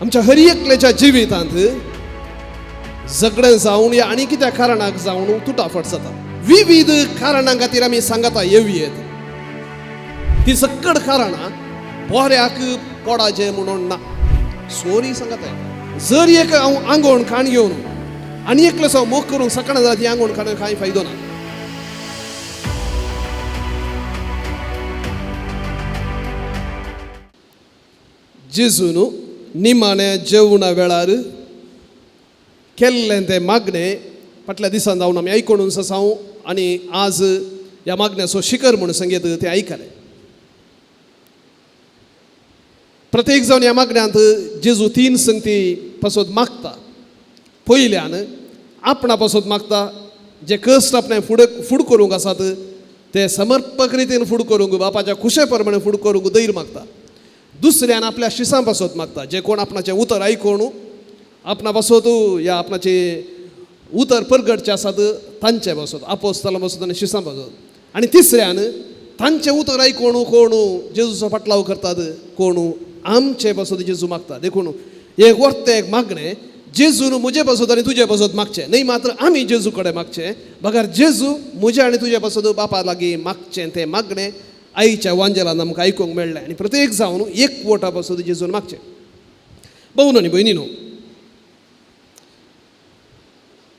आमच्या हर एकल्याच्या जिवितांत झगडें जावन या आनी कित्या कारणाक जावन तुटाफट जाता. विविध कारणां खातीर आमी सांगता येवयेत. ती सकड कारणां बऱ्याक पडाचें म्हणून ना, सोरी सांगता येता. जर एक हांव आंगोण खाण घेवन आनी एकलो मोग करूंक शकना जाल्यार ती आंगोण खाण कांय फायदो ना. जेजून निमाणें जेवणा वेळार केल्लें तें मागणें फाटल्या दिसान जावन आमी आयकून आसाव आनी आज ह्या मागण्याचो शिखर म्हूण संगीत तें आयकलें. प्रत्येक जावन ह्या मागण्यांत जेजू तीन संगती पासत मागता. पयल्यान आपणा पासत मागता, जे कश्ट आपणें फुड करूंक आसात ते समर्पक रितीन फूड करूंक, बापाच्या खुशे प्रमाणे फूड करूंक धैर्य मागता. दुसऱ्यान आपल्या शिसां पासत मागता, जे कोण आपणाचें उतर आयकून आपणा पासत या आपणाचें उतर परगटचें आसात तांचे पासत, आपोस्तालां पासत आनी शिसां पासत. आनी तिसऱ्यान तांचें उतर आयकून कोण जेजूचो फाटलाव करतात, कोण आमचे पासत जेजू मागता. देखून एक वर्तें एक मागणें जेजून म्हजे पासत आनी तुजे पासत मागचें न्हय, मात्र आमी जेजू कडेन मागचें, बगर जेजू म्हजे आनी तुजे पासत बापा लागीं मागचें तें मागणें आईच्या वांजेलान आमकां आयकूंक मेळ्ळें. आनी प्रत्येक जावन एक वोटा पासत जेजून मागचें. भोवन आनी भयणी न्हू,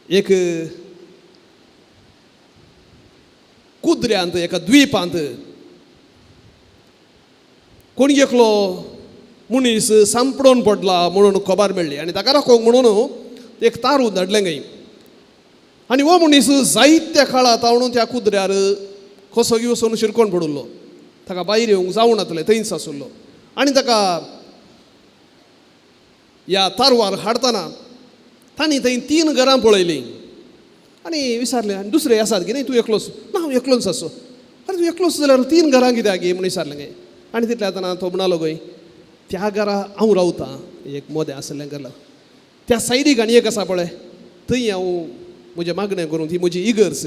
एक कुद्र्यांत एका द्वीपांत कोण एकलो मनीस सांपडून पडला म्हणून खबर मेळ्ळी आनी ताका राखोवंक म्हणून एक तारू धाडलें गय. आनी हो मनीस जायत्या काळा तावणून त्या कुद्र्यार कसो वचून शिरकोण पडिल्लो, ताका भायर येवंक जावनातलें, थंयच आशिल्लो. आनी ताका ह्या तारवार हाडटना तांणी थंय तीन घरां पळयलीं आनी विचारलें, आनी दुसरे आसात की न्ही, तूं एकलोच? ना, हांव एकलोच आसो. आरे तूं एकलोच जाल्यार तीन घरां कित्याक गी म्हूण विचारलें गे. आनी तितल्या आतां तो म्हणालो गय, त्या घरा हांव रावतां, एक मोदें आसलें घरा, त्या सायडीक आनी एक आसा पळय, थंय हांव म्हजें मागणें करूं, ती म्हजी इगर्ज.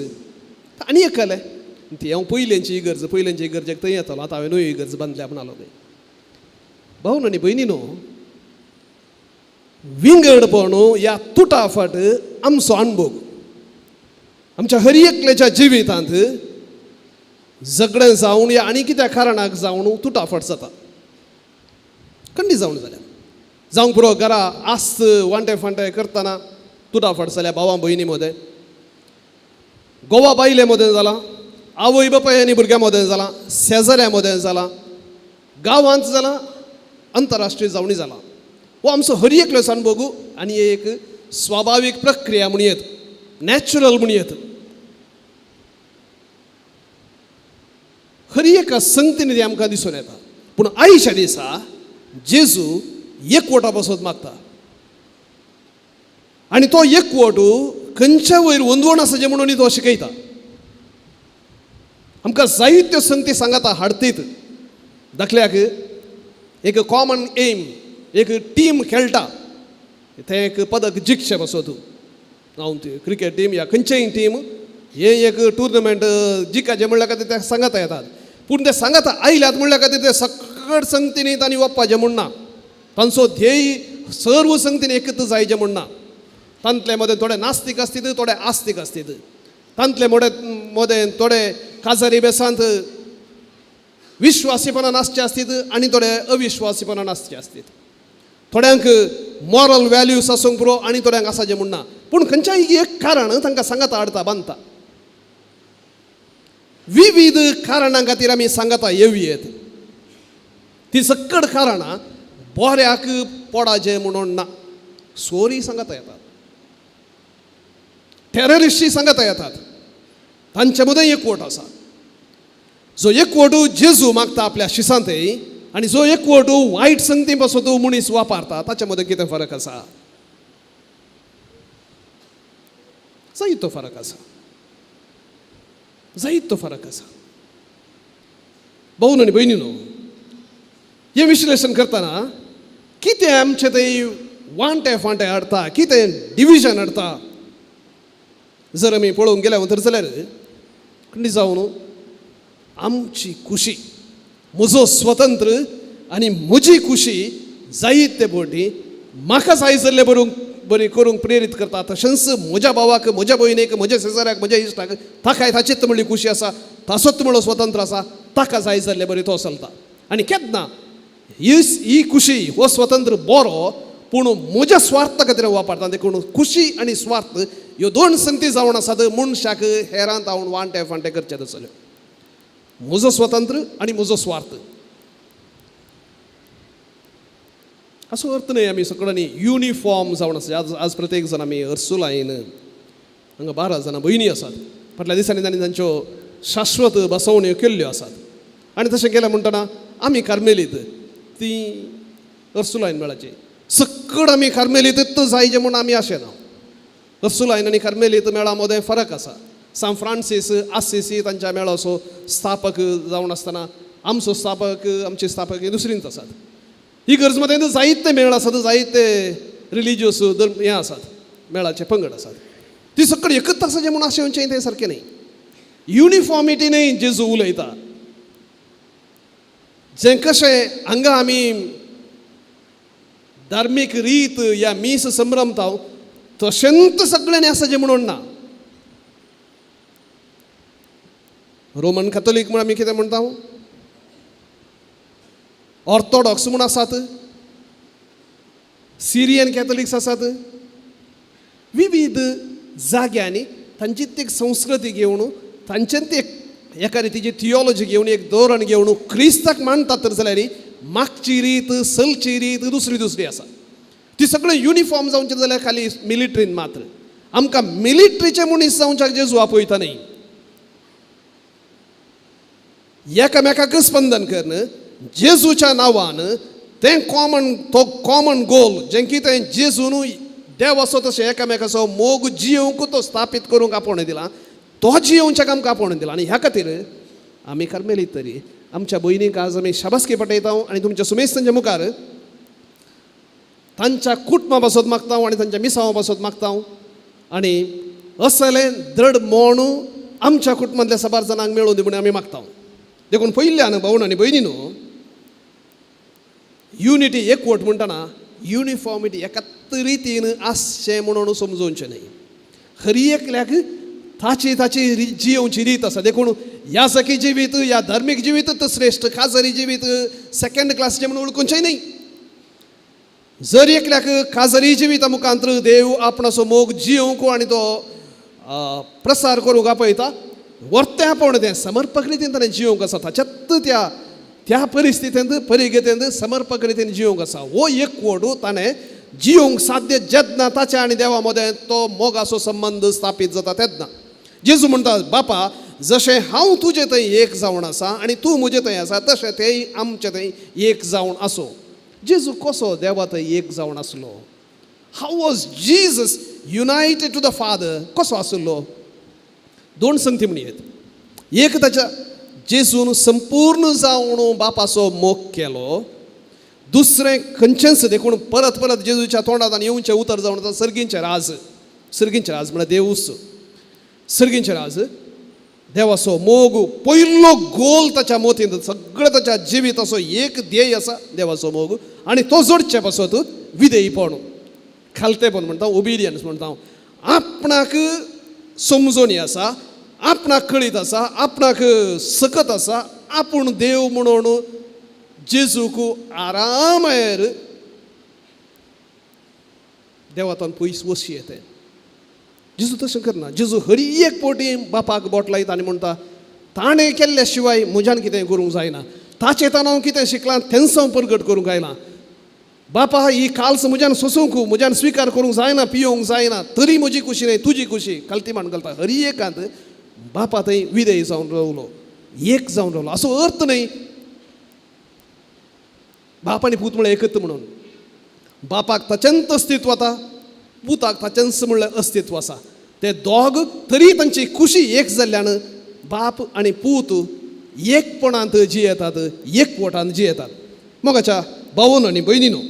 आनी एक आलें, ती हांव पयलेंची इगर्ज, पयलेंची इगर्जेक थंय येतालो, आतां हांवें नवी इगर्ज बांदल्या म्हणालो गय. भाव आनी भयणी न्हू, विंगडपण ह्या तुटाफट आमचो अणभव. आमच्या हर एकल्याच्या जिवितांत झगडें जावन या आनी कित्या कारणाक जावन तुटाफट जाता, खंडी जावन जाल्या जावंक पुरो. घरा आस्त वांटे फांटे करतना तुटाफट जाल्या भावां भयणी मदें, गोवा बायले मदें जालां, आवय बापाय आनी भुरग्यां मदें जालां, शेजाऱ्यां मदें जालां, गांवांत जालां, अंतरराष्ट्रीय जावणी जालां. हो आमचो हर एकलो अणभव आनी एक स्वाभावीक प्रक्रिया म्हणयेत, नॅचरल म्हणयेत. हर एका संगतीन ती आमकां दिसून येता. पूण आयच्या दिसा जेजू एकवटा पासत मागता आनी तो एकवट खंयच्या वयर वंदवण आसा जें म्हणून तो शिकयता. आमकां जायत्यो संगती सांगता हाडतीत. दाखल्याक एक कॉमन एम, एक टीम खेळटा, तें एक पदक जिखचें पासत, हांव ती क्रिकेट टीम या खंयचेय टीम हे एक टुर्नामेंट जिखाचें म्हणल्या खातीर ते सांगता येतात. पूण ते सांगता आयल्यात म्हणल्या खातीर ते सकट संगतीनी तांणी वचपाचें म्हूण ना, तांचो ध्येय सर्व संगतीन एकच जायचें म्हूण ना. तांतले मदें थोडे नास्तीक आसतीत, थोडे आस्तीक आसतीत, तांतले मोदें थोडे काजारी बेसांत विश्वासीपणान आसचे आसतीत आनी थोडे अविश्वासीपणान आसचे आसतीत. थोड्यांक मॉरल व्हॅल्यूज आसूंक पुरो आनी थोड्यांक आसाचें म्हूण ना. पूण खंयच्याय एक कारण तांकां सांगता हाडता बांदता. विविध कारणां खातीर आमी सांगता येवयेत. ती सकड कारणां बऱ्याक पडाचें म्हणून ना, सोरी सांगता येतात, टेररिस्टी सांगता येतात, तांचे मदें एकवट आसा. जो एकवट जेजू मागता आपल्या शिसांत आनी जो एकवट वायट संगती पासून मनीस वापरता ताच्या मदें कितें फरक आसा? जायतो फरक आसा, जायतो फरक आसा. भावन आनी भयणी न्हू, हें विश्लेशण करतना कितें आमचें थंय वांटे फांटे हाडटा, कितें डिविजन हाडटा, जर आमी पळोवंक गेल्या तर जाल्यार खंडी जावन आमची खुशी, म्हजो स्वतंत्र आनी म्हजी खुशी जायते पटी म्हाका जाय जाल्लें बरोवंक बरी करूंक प्रेरीत करता, तशेंच म्हज्या भावाक, म्हज्या भयणीक, म्हज्या शेजाऱ्याक, म्हज्या इश्टाक ताकाय ताचीच म्हणली खुशी आसा, ताचोच म्हणलो स्वतंत्र आसा, ताका जाय जाल्ले बरी तो चलता. आनी केन्ना ही खुशी हो स्वतंत्र बरो पूण म्हज्या स्वार्था खातीर वापरता. देखून खुशी आनी स्वार्थ ह्यो दोन संगती जावन आसात मनशाक हेरांत हांव वांटे फांटे करचे तसल्यो. म्हजो स्वतंत्र आनी म्हजो स्वार्थ असो अर्थ न्हय आमी सगळ्यांनी युनिफॉर्म जावन आसा. आज आज प्रत्येक जाण आमी अर्सुलायन हांगा 12 जाणां भयणी आसात. फाटल्या दिसांनी तांणी तांच्यो शाश्वत बसवण्यो केल्ल्यो आसात. आनी तशें केलें म्हणटना आमी कार्मेलीत ती अर्सुलायन मेळाची सकड आमी कार्मेलीत जायचे म्हूण आमी आशें ना. अर्सुलायन आनी कार्मेलीत मेळा मदें फरक आसा. सांत फ्रांसीस आसिसी तांच्या मेळाचो स्थापक जावन आसतना आमचो स्थापक, आमचे स्थापक हे दुसरींच आसात. ही गरज मदें जायते मेळ आसात, जायते रिलिजियस धर्म हे आसात, मेळाचे पंगड आसात. ती सगळी एकच आसा जें म्हूण अशें म्हणचें तें सारकें न्हय. युनिफॉर्मिटी न्हय जेजू उलयता. जें कशें हांगा आमी धार्मीक रीत या मीस संभ्रमता तशेंच सगळ्यांनी आसा जें म्हणून ना. रोमन कॅथोलीक म्हूण आमी कितें म्हणटा, ऑर्थोडॉक्स म्हूण आसात, सिरियन कॅथोलिक्स आसात. विविध जाग्यांनी तांची एक संस्कृती घेवन तांच्यान ती एका रितीची थियोलॉजी घेवन एक धोरण घेवन क्रिस्ताक मानतात तर जाल्यार मागची रीत चलची रीत दुसरी दुसरी आसा. ती सगळें युनिफॉर्म जावचें जाल्यार खाली मिलिट्रीन मात्र आमकां मिलिट्रीचे मनीस जावच्याक जेजू आपयता न्ही. एकामेकाक स्पंदन करून जेजूच्या नांवान तें कॉमन, तो कॉमन गोल जें कितें जेजून देव आसो तशें एकामेकाचो मोग जियोवंक तो स्थापीत करूंक आपोवणें दिलां, तो जियोवच्याक आमकां आपोवणें दिलां. आनी ह्या खातीर आमी कार्मेलीत तरी आमच्या भयणीक आज आमी शाबासकी पटयता आनी तुमच्या सुमेस्तांच्या मुखार तांच्या कुटुंबा पासत मागता आनी तांच्या मिसांवा पासत मागता. आनी असलें दृढ मोण आमच्या कुटुंबांतल्या साबार जाणांक मेळूं दी म्हूण आमी मागता. देखून पयल्यान भावन आनी भयणीनो युनिटी एकवट म्हणटना युनिफॉर्मिटी एकाच रितीन आसचें म्हणून समजोवचें न्हय. हर एकल्याक ताची ताची जियोवची रीत आसा. देखून ह्या सखी जिवीत ह्या धार्मीक जिवीत श्रेश्ठ, खाजरी जिवीत सेकंड क्लासचें म्हणून वळखुचें न्हय. जर एकल्याक खाजरी जिविता मुखांत देव आपणाचो मोग जियोवंक आनी तो प्रसार करूंक आपयता, वर्तें आपोवणें तें समर्पक रितीन ताणें जियोवंक आसा. ताच्यात त्या त्या परिस्थितींत परिगतेंत समर्पक रितीन जियोवंक आसा. हो एकवट ताणें जियोवंक साध्य जेन्ना ताच्या आनी देवा मदें तो मोगाचो संबंद स्थापीत जाता तेन्ना. जेजू म्हणटा, बापा जशें हांव तुजे थंय एक जावन आसा आनी तूं म्हजे थंय आसा तशें तेय आमचे थंय एक जावन आसो. जेजू कसो देवा थंय एक जावन आसलो? How was Jesus united to the father? कसो आसलो? दोन संगती म्हणयेत. एक ताच्या जेजून संपूर्ण जावन बापाचो मोग केलो. दुसरें खंयचेंच देखून परत परत जेजूच्या तोंडांत आनी येवचें उतर जावन आसा सर्गींचें राज. सर्गींचें राज म्हळ्यार देवूच. सर्गींचें राज देवाचो मोग पयलो गोल ताच्या मोतींत, सगळें ताच्या जिविताचो एक ध्येय आसा देवाचो मोग आनी तो जोडचे पासत विधेयपण, खालतेपण म्हणटा, ओबिडियन्स म्हणटा. आपणाक समजोणी आसा, आपणाक कळीत आसा, आपणाक सकत आसा, आपूण देव म्हणून जेजूक आरामायर देवातान पयस वशी येता. जेजू तशें करना. जेजू हरी एक पटी बापाक बोट लायता आनी म्हणटा ताणें केल्ल्या शिवाय म्हज्यान कितें करूंक जायना, ताचें तान हांव कितें शिकलां तेंच हांव परगट करूंक आयलां. बापा ही काल्स म्हज्यान सोसूंक, म्हज्यान स्विकार करूंक जायना, पियोवंक जायना, तरी म्हजी खुशी न्हय तुजी खुशी. खालती मान घालता. हरी एकांत बापा थंय विधेय जावन रावलो, एक जावन रावलो. असो अर्थ न्हय बाप आनी पूत म्हळ्यार एकच म्हणून. बापाक ताचेंच अस्तित्व आसा, पुताक ताचेंच म्हणल्यार अस्तित्व आसा. ते दोग तरी तांची खुशी एक जाल्ल्यान बाप आनी पूत एकपणांत जियेतात, एकवटान जियेतात. मोगाच्या भावन आनी भयणीनो,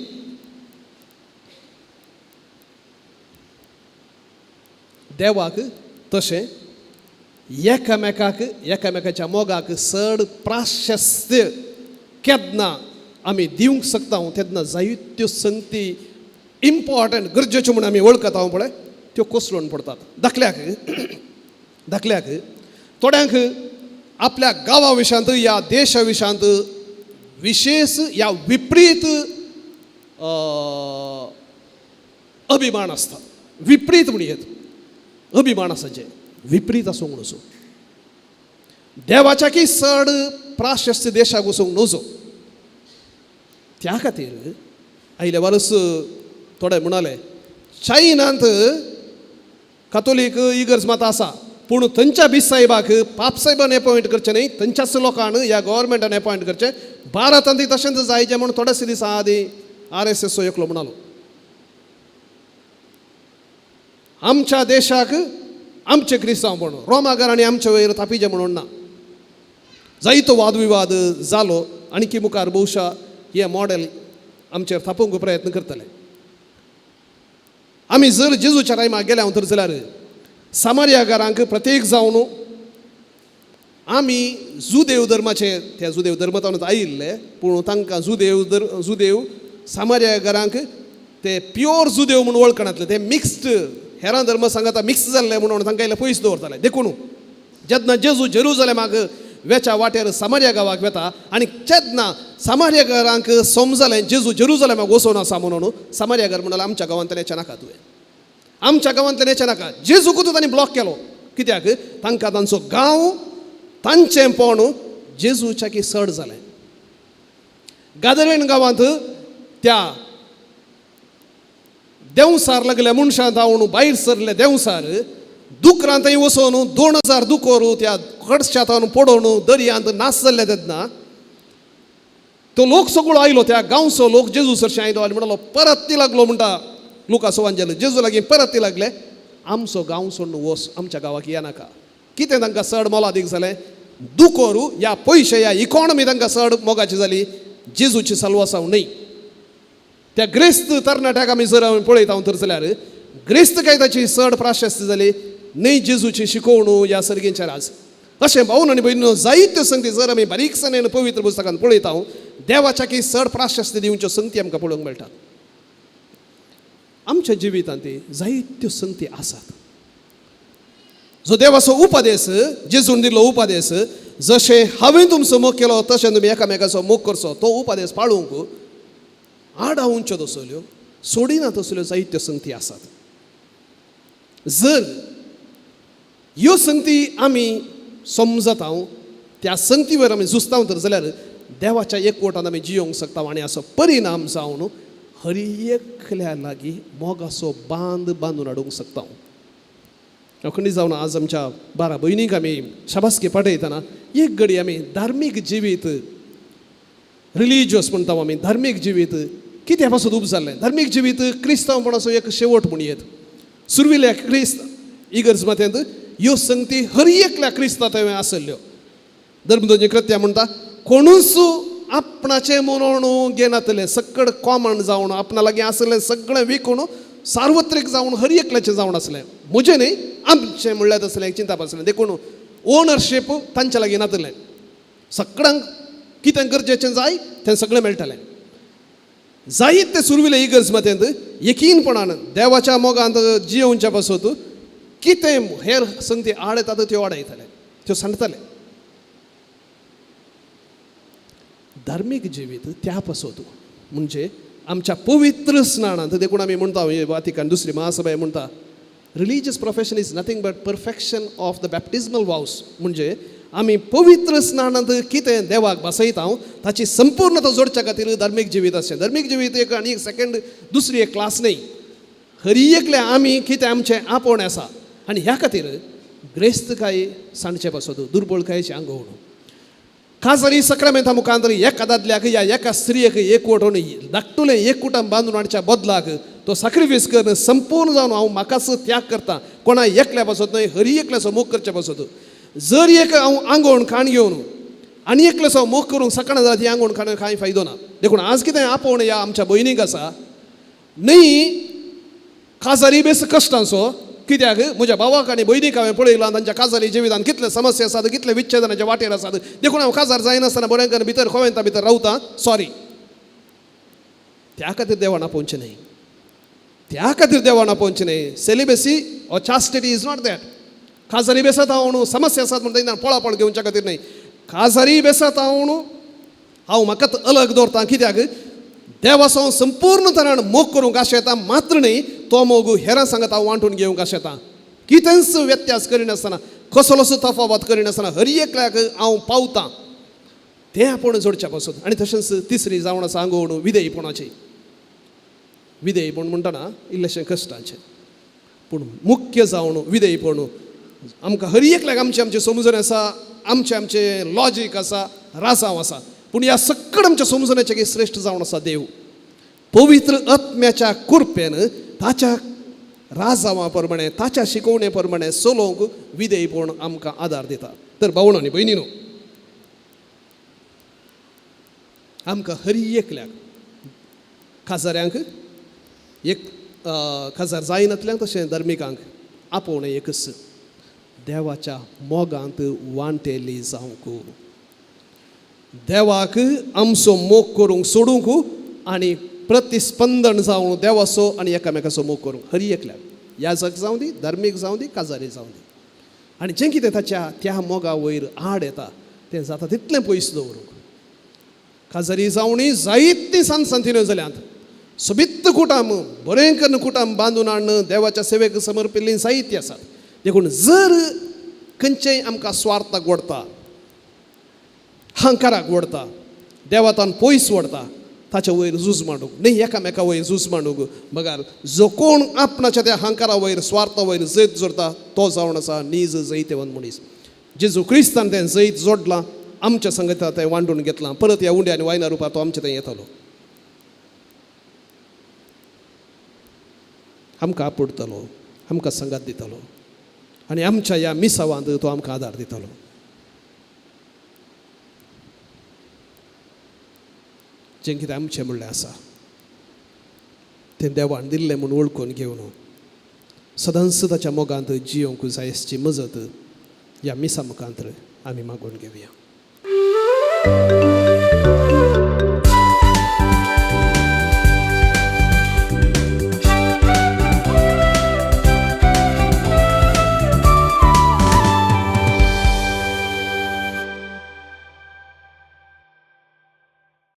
देवाक तशें एकामेकाक एकामेकाच्या मोगाक चड प्राशस्त्य केन्ना आमी दिवंक शकता तेन्ना जायत्यो संगती इम्पॉर्टंट गरजेच्यो म्हूण आमी वळखता पळय त्यो कोसळून पडतात. धाकल्याक धाकल्याक थोड्यांक आपल्या गांवा विशयांत या देशा विशयांत विशेश या विपरीत अभिमान आसता. विपरीत म्हणयेत अभिमान आसा जे विपरीत आसूंक नजो. देवाच्या की चड प्राशस्त्य देशाक वचूंक नजो. त्या खातीर आयले वर्स थोडे म्हणाले चायनांत कातोलीक इगर्ज मात आसा पूण थंयच्या बिसाहेबाक पापसाहेबान एपॉयंट करचें न्हय, थंयच्याच लोकान ह्या गव्हर्मेंटान एपॉयंट करचें. भारतांत तशेंच जायचें म्हूण थोडेच दिसां आदीं आर एस एसचो एकलो म्हणालो आमच्या देशाक आमचे क्रिस्तांव म्हणून रोमागर आनी आमचे वयर थापिजे म्हणून ना. जायतो वादविवाद जालो आनी मुखार बहुशा हें मॉडेल आमचेर थापोवंक प्रयत्न करतले. आमी जर जेजूच्या टायमाक गेल्या तर जाल्यार सामार्यागारांक प्रत्येक जावन आमी जुदेव धर्माचे त्या जुदेव धर्मांत आयिल्ले पूण तांकां जुदेव जुदेव सामार्यागारांक ते प्योर जुदेव म्हूण वळखनातले. ते मिक्स्ड हेरां धर्म सांगाता मिक्स जाल्ले म्हणून तांकां इल्ले पयस दवरताले. देखून जेन्ना जेजू जेरुजलेमाक वेच्या वाटेर सामार्या गांवाक वेता आनी जेन्ना सामार्यागारांक समजलें जेजू जेरुजलेमाक वचून आसा म्हणून सामार्यागार म्हणले आमच्या गांवांतल्यान येचें नाका तुवें, आमच्या गांवांतल्यान येचें नाका. जेजूकूच तांणी ब्लॉक केलो. कित्याक तांकां तांचो गांव तांचें पण जेजूच्या की चड जालें. गादरेन गांवांत त्या देंवसार लागल्या मनशां जावन भायर सरले देंवसार दुकरां थंय वचून 2000 दुकोर त्या कडशांत पडोवन दर्यांत नास जाल्ले. तेन्ना तो लोक सगळो आयलो त्या गांवचो लोक जेजू सरशीं आयलो आनी म्हणलो परत ती लागलो म्हणटा लुकास वांजेल जेजू लागीं परत ती लागले आमचो गांव सोडून वच, आमच्या गांवाक या नाका. कितें तांकां चड मोलादीक जालें? दुकोर या पयशे या इकॉनॉमी तांकां चड मोगाची जाली, जेजूची सलवासांव न्हय. त्या ग्रेस्त तरणाट्याक आमी जर आमी पळयता तर जाल्यार ग्रेस्त काय ताची चड प्राशस्ती जाली न्हय जेजूची शिकोवणू ह्या सर्गींच्या राज. अशें भावन आनी भयणीनो जायत्यो संगती जर आमी बारीकसाणेन पवित्र पुस्तकान पळयता देवाच्या की चड प्राशस्ती दिवच्यो संगती आमकां पळोवंक मेळटात. आमच्या जिवितांत जायत्यो संगती आसात. जो देवाचो उपदेश जेजून दिल्लो उपदेश जशें हांवें तुमचो मोग केलो तशें तुमी एकामेकाचो मोग करचो तो उपदेश पाळूंक आडावच्यो तसल्यो सोडिना तसल्यो जायत्यो संगती आसात. जर ह्यो संगती आमी समजता त्या संगतीवर आमी झुजता तर जाल्यार देवाच्या एकवटान आमी जियोंक शकता आनी असो परिणाम जावन हर एकल्या लागीं मोगाचो बांद बांदून हाडूंक शकता. खंडीत जावन आज आमच्या 12 भयणींक आमी शाबासकी पाठयतना एक घडी आमी धार्मीक जिवीत रिलिजियस म्हणटा आमी धार्मीक जिवीत कित्या पासून उब जाल्लें? धार्मीक जिवीत क्रिस्तांवपणाचो एक शेवट म्हणयेत. सुरविल्या क्रिस्त इगर्ज मातेंत ह्यो संगती हर एकल्या क्रिस्ता थंय आसल्ल्यो. धर्मदोजी कृत्या म्हणटा कोणूच आपणाचें म्हणून घेनातलें सगळें कॉमन जावन आपणा लागीं आसलें सगळें विकून सार्वत्रीक जावन हर एकल्याचें जावन आसलें. म्हजें न्हय आमचें म्हणल्यार तसलें चिंतप आसलें. देखून ओनरशीप तांच्या लागीं नातलें. सगळ्यांक कितें गरजेचें जाय तें सगळें मेळटलें. जायत ते सुरविले इगर्ज मतेंत यकीनपणान देवाच्या मोगांत जियोवच्या पासत कितें हेर संगती आड येतात त्यो आड येतले त्यो सांडटले. धार्मीक जिवीत त्या पासत म्हणजे आमच्या पवित्र स्नानांत देखून आमी म्हणटा वातिकान दुसरी महासभा म्हणटा religious profession is nothing but perfection of the baptismal vows. म्हणजे आमी पवित्र स्नानांत कितें देवाक भासयता ताची संपूर्णता जोडच्या खातीर धार्मीक जिवीत आसचें. धार्मीक जिवीत एक आनी एक सेकंड दुसरी एक क्लास न्हय. हरी एकले आमी कितें आमचें आपोवणें आसा आनी ह्या खातीर ग्रेस्तकाय सांडचे पासत दुर्बळकायेचें आंगवण काजारी सक्रामेंता मुखार एका दादल्याक या एका स्त्रियेक एकवट धाकटुलें एककुटां बांदून हाडच्या बदलाक तो साक्रिफायस करून संपूर्ण जावन हांव म्हाकाच त्याग करता कोणा एकल्या पासत न्हय हरी एकल्याचो मोग करचे पासत. जर एक हांव आंगवण खाण घेवन आनी एकल्याचो मोग करूंक शकना जाल्यार ती आंगवण खाण कांय फायदो ना. देखून आज कितें आपोवणें ह्या आमच्या भयणीक आसा न्हय काजारी बेस कश्टांचो कित्याक म्हज्या भावाक आनी भयणीक हांवें पळयलां तांच्या काजारी जिवितान कितले समस्या आसात कितले विच्छेदनाच्या वाटेर आसात. देखून हांव काजार जायनासतना बरें भितर कोवेंता भितर रावता सॉरी. त्या खातीर देवान आपोवचें न्हय. त्या खातीर देवान आपोवचें न्हय. Celibacy or chastity is not that. काजारी बेसात हांव म्हणून समस्या आसात म्हणून तेन्ना पळापळ घेवच्या खातीर न्हय. काजारी बेसात हांव म्हणून हांव म्हाकाच अलग दवरता, कित्याक देवाचो हांव संपूर्ण तरान मोग करूंक आशेता मात्र न्हय, तो मोग हेरां सांगत हांव वांटून घेवंक आशेता. कितेंच व्यत्यास करिनासतना, कसलोसो तफावत करिनासतना हर एकल्याक हांव पावतां तें आपूण जोडच्या पासून. आनी तशेंच तिसरी जावन आसा आंगवण विधेयपणाची. विधेयपण म्हणटना इल्लेशें कश्टांचें, पूण मुख्य जावन विधेयपण आमकां हर एकल्याक आमचें आमचें समजण आसा, आमचें आमचें लॉजीक आसा, राजांव आसा, पूण ह्या सगळ्या आमच्या समजण्याचें श्रेश्ठ जावन आसा देव. पवित्र आत्म्याच्या कृपेन ताच्या राजांवा प्रमाणे, ताच्या शिकोवणे प्रमाणे चलोवंक विधेयपण आमकां आदार दिता. तर भावण आनी भयणीनो, आमकां हर एकल्याक, काजाऱ्यांक एक काजार जायनातल्यांक तशें धर्मिकांक आपोवणें एकच, देवाच्या मोगांत वांटेली जावंक, देवाक आमचो मोग करूंक सोडूंक आनी प्रतिस्पंदन जावन देवाचो आनी एकामेकाचो मोग करूंक हर एकल्याक, याजक जावं दी, धार्मीक जावं दी, काजारी जावं दी. आनी जें कितें ताच्या त्या मोगा वयर आड येता तें जाता तितलें पयस दवरूंक. काजारी जावणी जायतीं सान सांतिन्यो जाल्यांत, सोबीत कुटाम बरें करून कुटाम बांदून हाडून देवाच्या सेवेक समर्पिल्लीं जायतीं आसात. देखून जर खंयचेय आमकां स्वार्थाक वडता, हंकाराक वडता, देवातान पयस वडता, ताच्या वयर झूज मांडूंक न्ही, एकामेका वयर झूज मांडूंक बगार जो कोण आपणाच्या त्या हंकारा वयर स्वार्था वयर जैत जोडता तो जावन आसा नीज जैतेवंत मनीस. जेजू क्रिस्तान तें जैत जोडलां, आमच्या संगता तें वांटून घेतलां, परत ह्या उंड्या आनी वायना रुपार तो आमच्या थंय येतलो, आमकां आपुडटलो, आमकां संगात दितलो आनी आमच्या ह्या मिसावांत तो आमकां आदार दितलो. जें कितें आमचें म्हणलें आसा तें देवान दिल्लें म्हूण वळखून घेवन सदांच ताच्या मोगांत जियोंक जाय आसची मजत ह्या मिसा मुखांत आमी मागून घेवया.